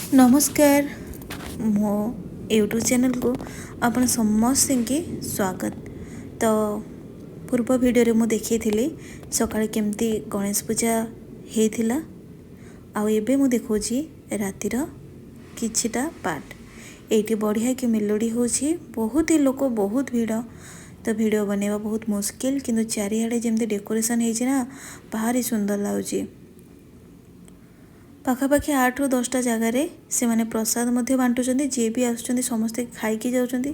ନମସ୍କାର, ମୋ ୟୁଟ୍ୟୁବ୍ ଚ୍ୟାନେଲ୍କୁ ଆପଣ ସମସ୍ତଙ୍କୁ ସ୍ୱାଗତ। ତ ପୂର୍ବ ଭିଡ଼ିଓରେ ମୁଁ ଦେଖେଇଥିଲି ସକାଳେ କେମିତି ଗଣେଶ ପୂଜା ହେଇଥିଲା, ଆଉ ଏବେ ମୁଁ ଦେଖାଉଛି ରାତିର କିଛିଟା ପାର୍ଟ। ଏଇଠି ବଢ଼ିଆ କି ମେଲୋଡ଼ି ହେଉଛି, ବହୁତ ହି ଲୋକ, ବହୁତ ଭିଡ଼। ତ ଭିଡ଼ିଓ ବନେଇବା ବହୁତ ମୁସ୍କିଲ, କିନ୍ତୁ ଚାରିଆଡ଼େ ଯେମିତି ଡେକୋରେସନ୍ ହେଇଛି ନା, ଭାରି ସୁନ୍ଦର ଲାଗୁଛି। ପାଖାପାଖି 8ରୁ 10ଟା ଜାଗାରେ ସେମାନେ ପ୍ରସାଦ ମଧ୍ୟ ବାଣ୍ଟୁଛନ୍ତି। ଯିଏ ବି ଆସୁଛନ୍ତି, ସମସ୍ତେ ଖାଇକି ଯାଉଛନ୍ତି।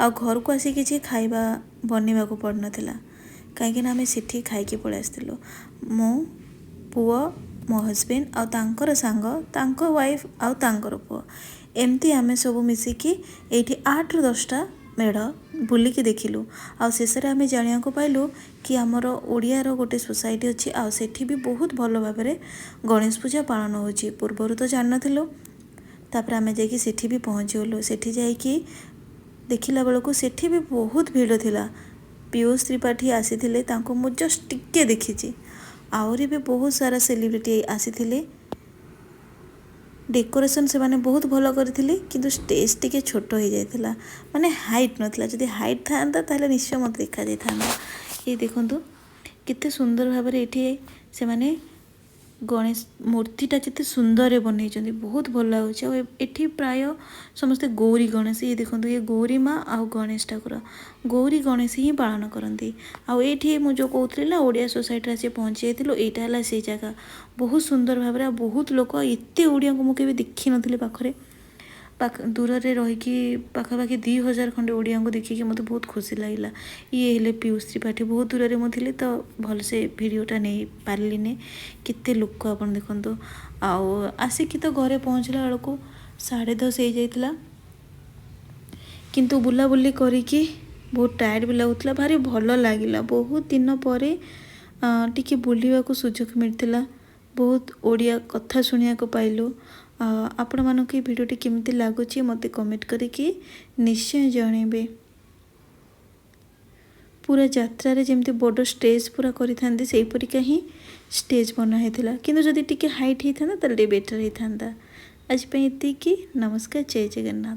ଆଉ ଘରକୁ ଆସି କିଛି ଖାଇବା ବନେଇବାକୁ ପଡ଼ିନଥିଲା, କାହିଁକିନା ଆମେ ସେଠି ଖାଇକି ପଳେଇ ଆସିଥିଲୁ। ମୁଁ, ପୁଅ, ମୋ ହଜବେଣ୍ଡ ଆଉ ତାଙ୍କର ସାଙ୍ଗ, ତାଙ୍କ ୱାଇଫ୍ ଆଉ ତାଙ୍କର ପୁଅ, ଏମିତି ଆମେ ସବୁ ମିଶିକି ଏଇଠି 8ରୁ 10ଟା ମେଢ଼ ବୁଲିକି ଦେଖିଲୁ। ଆଉ ଶେଷରେ ଆମେ ଜାଣିବାକୁ ପାଇଲୁ କି ଆମର ଓଡ଼ିଆର ଗୋଟେ ସୋସାଇଟି ଅଛି, ଆଉ ସେଠି ବି ବହୁତ ଭଲ ଭାବରେ ଗଣେଶ ପୂଜା ପାଳନ ହେଉଛି। ପୂର୍ବରୁ ତ ଜାଣିନଥିଲୁ। ତାପରେ ଆମେ ଯାଇକି ସେଠି ବି ପହଞ୍ଚିଗଲୁ। ସେଠି ଯାଇକି ଦେଖିଲା ବେଳକୁ ସେଠି ବି ବହୁତ ଭିଡ଼ ଥିଲା। ପିୟୁଷ ତ୍ରିପାଠୀ ଆସିଥିଲେ, ତାଙ୍କୁ ମୁଁ ଜଷ୍ଟ ଟିକେ ଦେଖିଛି। ଆହୁରି ବି ବହୁତ ସାରା ସେଲିବ୍ରିଟି ଆସିଥିଲେ। ଡେକୋରେସନ୍ ସେମାନେ ବହୁତ ଭଲ କରିଥିଲେ, କିନ୍ତୁ ଷ୍ଟେଜ୍ ଟିକେ ଛୋଟ ହେଇଯାଇଥିଲା, ମାନେ ହାଇଟ୍ ନଥିଲା। ଯଦି ହାଇଟ୍ ଥାଆନ୍ତା, ତାହେଲେ ନିଶ୍ଚୟ ମୋତେ ଦେଖାଯାଇଥାନ୍ତା। ଏଇ ଦେଖନ୍ତୁ, କେତେ ସୁନ୍ଦର ଭାବରେ ଏଠି ସେମାନେ ଗଣେଶ ମୂର୍ତ୍ତିଟା କେତେ ସୁନ୍ଦରରେ ବନେଇଛନ୍ତି। ବହୁତ ଭଲ ଲାଗୁଛି। ଆଉ ଏଠି ପ୍ରାୟ ସମସ୍ତେ ଗୌରୀ ଗଣେଶ, ଇଏ ଦେଖନ୍ତୁ, ଇଏ ଗୌରୀ ମା ଆଉ ଗଣେଶ ଠାକୁର, ଗୌରୀ ଗଣେଶ ହିଁ ପାଳନ କରନ୍ତି। ଆଉ ଏଇଠି ମୁଁ ଯେଉଁ କହୁଥିଲି ନା, ଓଡ଼ିଆ ସୋସାଇଟିରେ ଆସି ପହଞ୍ଚି ଯାଇଥିଲୁ। ଏଇଟା ହେଲା ସେଇ ଜାଗା। ବହୁତ ସୁନ୍ଦର ଭାବରେ ଆଉ ବହୁତ ଲୋକ। ଏତେ ଓଡ଼ିଆଙ୍କୁ ମୁଁ କେବେ ଦେଖିନଥିଲି ପାଖରେ। ପାଖ ଦୂରରେ ରହିକି ପାଖାପାଖି 2000 ଖଣ୍ଡେ ଓଡ଼ିଆଙ୍କୁ ଦେଖିକି ମୋତେ ବହୁତ ଖୁସି ଲାଗିଲା। ଇଏ ହେଲେ ପିୟୁଷ ତ୍ରିପାଠୀ। ବହୁତ ଦୂରରେ ମୁଁ ଥିଲି, ତ ଭଲସେ ଭିଡ଼ିଓଟା ନେଇ ପାରିଲିନି। କେତେ ଲୋକ ଆପଣ ଦେଖନ୍ତୁ। ଆଉ ଆସିକି ତ ଘରେ ପହଞ୍ଚିଲା ବେଳକୁ 10:30 ହେଇଯାଇଥିଲା, କିନ୍ତୁ ବୁଲାବୁଲି କରିକି ବହୁତ ଟାୟାର୍ଡ଼ ବି ଲାଗୁଥିଲା। ଭାରି ଭଲ ଲାଗିଲା। ବହୁତ ଦିନ ପରେ ଟିକେ ବୁଲିବାକୁ ସୁଯୋଗ ମିଳିଥିଲା, ବହୁତ ଓଡ଼ିଆ କଥା ଶୁଣିବାକୁ ପାଇଲୁ। ଆପଣମାନଙ୍କୁ ଏ ଭିଡ଼ିଓଟି କେମିତି ଲାଗୁଛି, ମୋତେ କମେଣ୍ଟ କରିକି ନିଶ୍ଚୟ ଜଣେଇବେ। ପୁରା ଯାତ୍ରାରେ ଯେମିତି ବଡ଼ ଷ୍ଟେଜ୍ ପୁରା କରିଥାନ୍ତି, ସେଇପରିକା ହିଁ ଷ୍ଟେଜ୍ ବନା ହେଇଥିଲା। କିନ୍ତୁ ଯଦି ଟିକେ ହାଇଟ୍ ହେଇଥାନ୍ତା, ତାହେଲେ ଟିକେ ବେଟର୍ ହେଇଥାନ୍ତା। ଆଜି ପାଇଁ ଏତିକି। ନମସ୍କାର, ଜୟ ଜଗନ୍ନାଥ।